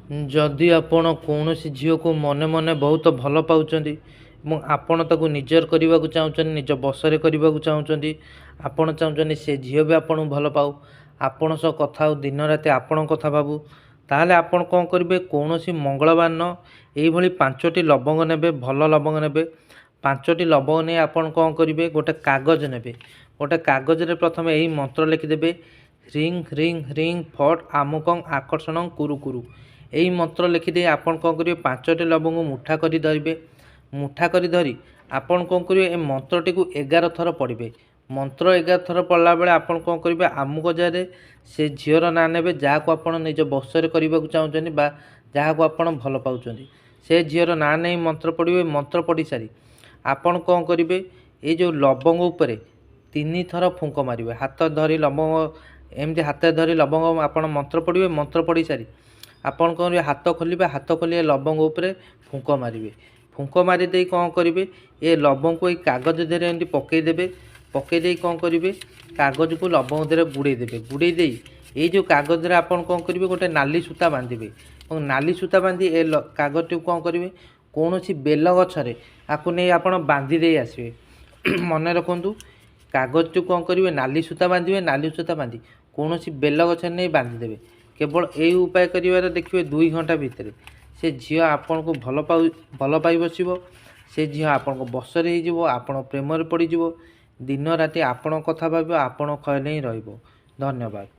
ଯଦି ଆପଣ କୌଣସି ଝିଅକୁ ମନେ ମନେ ବହୁତ ଭଲ ପାଉଛନ୍ତି ଏବଂ ଆପଣ ତାକୁ ନିଜର କରିବାକୁ ଚାହୁଁଛନ୍ତି, ନିଜ ବଶରେ କରିବାକୁ ଚାହୁଁଛନ୍ତି, ଆପଣ ଚାହୁଁଛନ୍ତି ସେ ଝିଅ ବି ଆପଣଙ୍କୁ ଭଲ ପାଉ, ଆପଣ ସହ କଥା ହଉ, ଦିନ ରାତି ଆପଣଙ୍କ କଥା ଭାବୁ, ତାହେଲେ ଆପଣ କ'ଣ କରିବେ? କୌଣସି ମଙ୍ଗଳବାର ଦିନ ଏଇଭଳି 5ଟି ଲବଙ୍ଗ ନେବେ, ଭଲ ଲବଙ୍ଗ ନେବେ। 5ଟି ଲବଙ୍ଗ ନେଇ ଆପଣ କ'ଣ କରିବେ? ଗୋଟେ କାଗଜ ନେବେ। ଗୋଟେ କାଗଜରେ ପ୍ରଥମେ ଏହି ମନ୍ତ୍ର ଲେଖିଦେବେ, ହ୍ରିଂ ହ୍ରିଂ ହ୍ରିଂ ଫଟ୍ ଆମୁକଂ ଆକର୍ଷଣ କୁରୁ କୁରୁ। ଏହି ମନ୍ତ୍ର ଲେଖିଦେଇ ଆପଣ କ'ଣ କରିବେ? 5ଟି ଲବଙ୍ଗକୁ ମୁଠା କରି ଧରିବେ। ମୁଠା କରି ଧରି ଆପଣ କ'ଣ କରିବେ? ଏ ମନ୍ତ୍ରଟିକୁ 11 ଥର ପଢ଼ିବେ। ମନ୍ତ୍ର 11 ଥର ପଢ଼ିଲା ବେଳେ ଆପଣ କ'ଣ କରିବେ? ଆମୁକ ଜାଗାରେ ସେ ଝିଅର ନାଁ ନେବେ, ଯାହାକୁ ଆପଣ ନିଜ ବଶରେ କରିବାକୁ ଚାହୁଁଛନ୍ତି ବା ଯାହାକୁ ଆପଣ ଭଲ ପାଉଛନ୍ତି। ସେ ଝିଅର ନାଁ ନେଇ ମନ୍ତ୍ର ପଢ଼ିବେ। ମନ୍ତ୍ର ପଢ଼ି ସାରି ଆପଣ କ'ଣ କରିବେ? ଏଇ ଯେଉଁ ଲବଙ୍ଗ ଉପରେ 3 ଥର ଫୁଙ୍କ ମାରିବେ। ହାତ ଧରି ଲବଙ୍ଗ, ଏମିତି ହାତରେ ଧରି ଲବଙ୍ଗ ଆପଣ ମନ୍ତ୍ର ପଢ଼ିବେ। ମନ୍ତ୍ର ପଢ଼ି ସାରି ଆପଣ କ'ଣ କରିବେ? ହାତ ଖୋଲିବେ। ହାତ ଖୋଲି ଲବଙ୍ଗ ଉପରେ ଫୁଙ୍କ ମାରିବେ। ଫୁଙ୍କ ମାରି ଦେଇ କ'ଣ କରିବେ? ଏ ଲବଙ୍ଗକୁ ଏଇ କାଗଜ ଦେହରେ ଏମିତି ପକାଇଦେବେ। ପକାଇ ଦେଇ କ'ଣ କରିବେ? କାଗଜକୁ ଲବଙ୍ଗ ଦେହରେ ଗୁଡ଼େଇ ଦେବେ। ଗୁଡ଼େଇ ଦେଇ ଏଇ ଯେଉଁ କାଗଜରେ ଆପଣ କ'ଣ କରିବେ? ଗୋଟେ ନାଲି ସୂତା ବାନ୍ଧିବେ ଏବଂ ନାଲି ସୂତା ବାନ୍ଧି ଏ କାଗଜଟିକୁ କ'ଣ କରିବେ? କୌଣସି ବେଲ ଗଛରେ ଆକୁ ନେଇ ଆପଣ ବାନ୍ଧି ଦେଇ ଆସିବେ। ମନେ ରଖନ୍ତୁ, କାଗଜଟିକୁ କ'ଣ କରିବେ? ନାଲି ସୂତା ବାନ୍ଧିବେ। ନାଲି ସୂତା ବାନ୍ଧି କୌଣସି ବେଲ ଗଛରେ ନେଇ ବାନ୍ଧିଦେବେ। କେବଳ ଏଇ ଉପାୟ କରିବାର ଦେଖିବେ, 2 ଘଣ୍ଟା ଭିତରେ ସେ ଝିଅ ଆପଣଙ୍କୁ ଭଲ ପାଉ ଭଲ ପାଇ ବସିବ। ସେ ଝିଅ ଆପଣଙ୍କ ବଶରେ ହେଇଯିବ, ଆପଣ ପ୍ରେମରେ ପଡ଼ିଯିବ, ଦିନ ରାତି ଆପଣଙ୍କ କଥା ଭାବିବ, ଆପଣ ଖୟାଲ ହିଁ ରହିବ। ଧନ୍ୟବାଦ।